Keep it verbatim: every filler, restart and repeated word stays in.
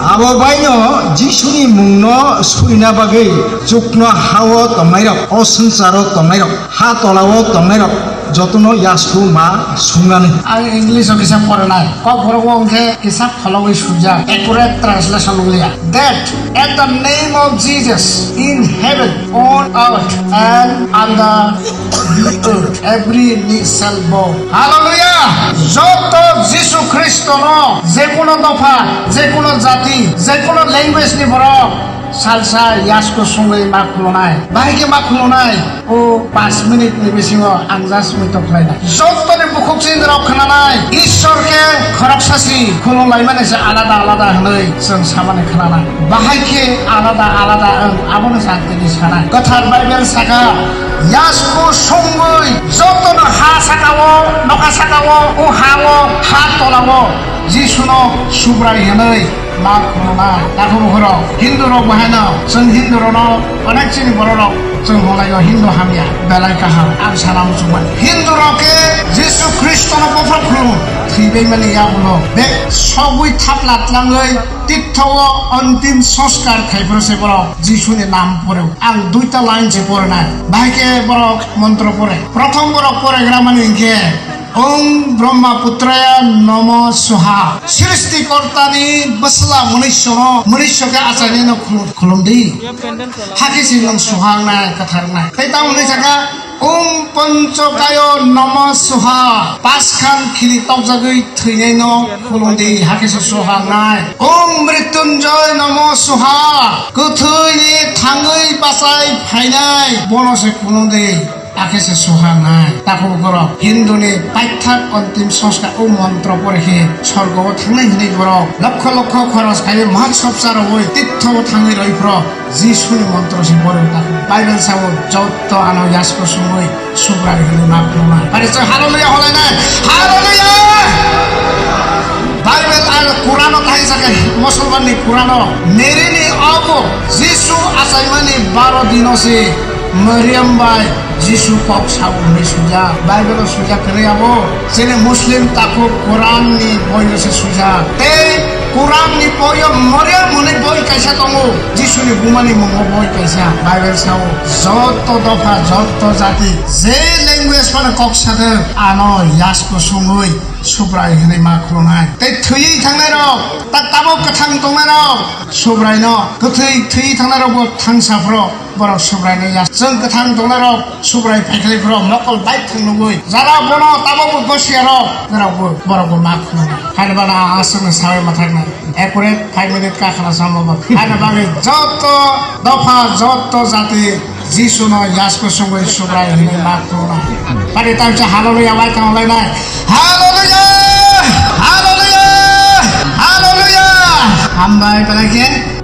Abo baino Jisuni mungno suina bagwi chukno hao tongnairok, o swngcharo tongnairok, ha tolao tongnairok jotono yasku ma sungnani. Ang English o kisa porinai. Kokborok o hwnkhe kisa phologwi swijak. Accurate translation wngya. That at the name of Jesus in heaven, on earth and under the earth, every knee shall bow. Hallelujah! Joto Jisu Khristono, jekono dopha, jekono jati, jekono language ni borok, salsa yasku sungwi ma khulunai. Bahai khe ma khulunai? O panch minute ni bisingo ang just muitok khlainai. Jottoni bukhuk chinrok khnanai, Ishwar khe khoroksa si khulumlaimani se alada alada hwnwi chwng samani khnanai. Bahai khe alada alada wng, abono chantini sanai. Kwthar Bible saka, yasku sungwi jotono ha sakao, nokha sakao, o hao, ha tolao Jisuno Subrai hwnwi ma khulumnai. Takhuk bukhurok, Hindu rok bahaino chwng Hindu rokno onek chini bororok chwng hwnlaio Hindu hamya, belai kaham, ang sana muchungmani. Hindu rok khe Jisu Khristono bophor khulum, thwibaimani yagulo bek sogwi thapla tlangwi tirtho o ontim sanskar khaiphuru se borok Jisuni nam pore. Ang duita line se porinai, bahai khe borok montro pore. Prothom borok poregra mani hinkhe, Om Brahmaputraya Namo Swaha. Srishtikortani bwsla mwnwisyono, mwnwisyo khe achainino khulum-, khulumdi. Hakhe se nwng swaha wngnai, kwthar wngnai. Tei tamo hwnwi sakha, Om Panchakayo Namo Swaha. Paskhan khili tokjagwi thwinaino khulumdi, hakhe se swaha wngnai. Om Mrityunjay Namo Swaha. Kwthwini thangwi bachai phainai, bono se khulumdi. Hakhe se swaha wngnai. Takhuk bukhurok, Hinduni paithak ontim sanskar o montro pore khe sorgo o thangnai hwnwi borok lokho lokho khoros khaiwi mahotsob charogwi tirtho o thangwi rwi phro Jisuni montro se pore. Takhuk Bible sao, "Jotto ano yasku sungwi Subrai hwnwi ma khulumnai." Pare chwng hallelujah holainai. Hallelujah! Bible ar Quran o thai sakhe, Musulman ni Quran o Mary ni obo Jisu achaimani baro dino se Mariam bai Jisu kok sao hwnwi swijak. Bible o swijak kwrwi abo. Chini Muslim takhuk Quran ni boi no se swijak. Tei Quran ni boi o Mariam hwnwi boi kaisa tongo. Jisu ni buma ni mungo boi kaisa. Bible sao, joto dopha, joto jati, je language phano kok sathwk, ano yasku sungwi Subrai hwnwi ma khulumnai. Tei thwiwi thangnai rok, ta-, tabuk kwthang tongnai rok, Subrai no, kwthwi thwiwi thangnai rok bo thangsa phro. Borok Subraino ya. Chwng kwthang tongnairok Subrai phaikhlai phro mokol bai thwng nugwi. Jara bono tabukbo gosiyarok, norokbo, borokbo ma khulumnai. Haino bana aswkno sawi mathaknai. Accurate five minute ka khna samo bo. Haino bagwi joto dopha, joto jati Jisuno yasku sungwi Subrai hwnwi ma khulumnai. Pari tamsa hallelujah wai tonglainai. Hallelujah! Hallelujah! Hallelujah! Hambai belai khe.